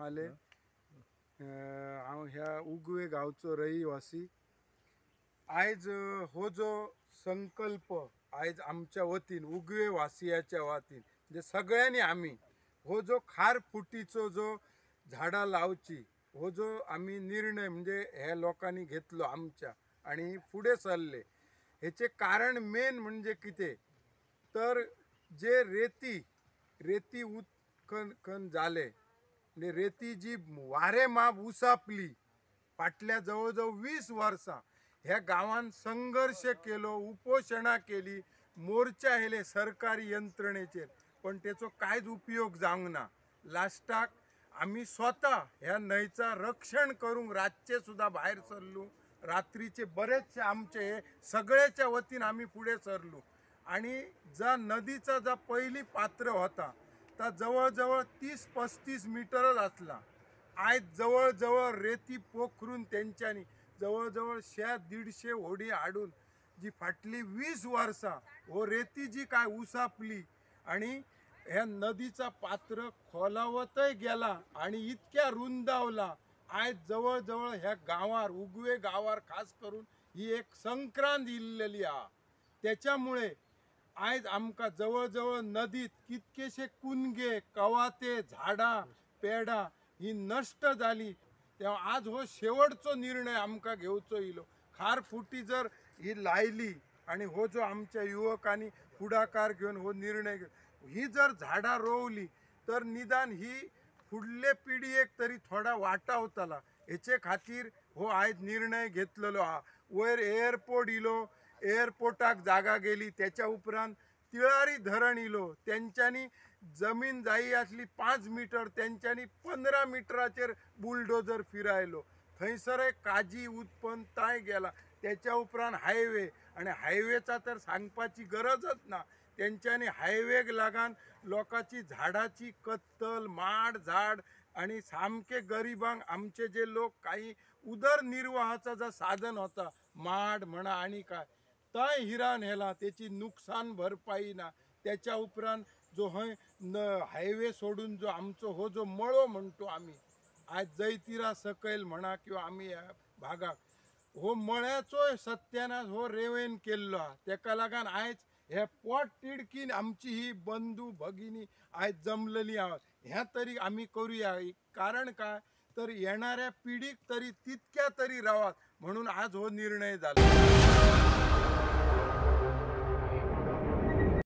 महाले. हांव ह्या उगवे गांवचो रहिवासी. आयज हो जो संकल्प आयज आमच्या वतीन उगवे वासियाच्या वतीन म्हणजे सगळ्यांनी आमी हो जो खार फुटीचो जो झाडां लावची हो जो आमी निर्णय म्हणजे ह्या लोकांनी घेतलो आमच्या आनी फुडें सरले. हेचें कारण मेन म्हणजे कितें तर जे रेती रेती उत्खनन जालें म्हणजे रेती जी वारें माप उसापली फाटल्या जवळ जवळ 20 वर्सां ह्या गांवान संघर्श केलो, उपोशणां केली, मोर्चा येयले सरकारी यंत्रणेचेर, पण तेचो कांयच उपयोग जावंक ना. लास्टाक आमी स्वता ह्या न्हंयचा रक्षण करूंक रातचे सुद्दां भायर सरलो. रात्रीचे बरेचशे आमचे हे सगळ्याच्या वतीन आमी फुडें सरलो आनी जा नदीचा जा पयली पात्र होता ता जवळ जवळ 30-35 मिटरच आसला. आयज जवळ जवळ रेती पोखरून तेंच्यांनी जवळ जवळ 100-150 होडी हाडून जी फाटली 20 वर्सां हो रेती जी काय उसापली आनी ह्या नदीचा पात्र खोलावतय गेला आनी इतक्या रुंदावला. आयज जवळ जवळ ह्या गांवार उगवे गांवार खास करून ही एक संक्रांत इल्लेली आहा. त्याच्यामुळे आयज आमकां जवळ जवळ नदीत कितकेशे कुनगे कवाते झाडां पेडां ही नश्ट जाली. तेव्हा आज हो शेवटचो निर्णय आमकां घेवचो इलो. खार फुटी जर ही लायली आनी हो जो आमच्या युवकांनी फुडाकार घेवन हो निर्णय घेवन ही जर झाडां रोवली तर निदान ही फुडले पिढयेक तरी थोडा वाटावतला. हेचे खातीर हो आयज निर्णय घेतलेलो आहा. वयर एअरपोर्ट इलो, एअरपोर्टाक जागा गेली, त्याच्या उपरांत तिळारी धरण इलो, तेंच्यांनी जमीन जायी आसली 5 मिटर तेंच्यांनी 15 मिटराचेर बुलडोजर फिरायलो. थंयसरय काजी उत्पन्न ताय गेला. त्याच्या उपरांत हायवे आनी हायवेचा तर सांगपाची गरजच ना. तेंच्यांनी हायवेक लागून लोकांची झाडाची कत्तल माड झाड आनी सामके गरिबांक आमचे जे लोक काही उदरनिर्वाहाचा जो साधन होता माड म्हणा आनी काय तय हिरान हेला तेची नुकसान भरपाई ना. त्याच्या उपरांत जो हय हायवे सोडून जो आमचो हो जो मळो म्हणतो आमी आज जैतिरा सकयल म्हणा किंवा आमी ह्या भागाक हो मळ्याचोय सत्यानाश हो रेवेन केल्लो आहा. तेका लागून आयज हे पोट तिडकीन आमची ही बंधू भगिनी आयज जमलेली आहा. ह्या तरी आमी करूया, कारण काय तर येणाऱ्या पिढीक तरी तितक्या तरी रावात म्हणून आज हो निर्णय जाला.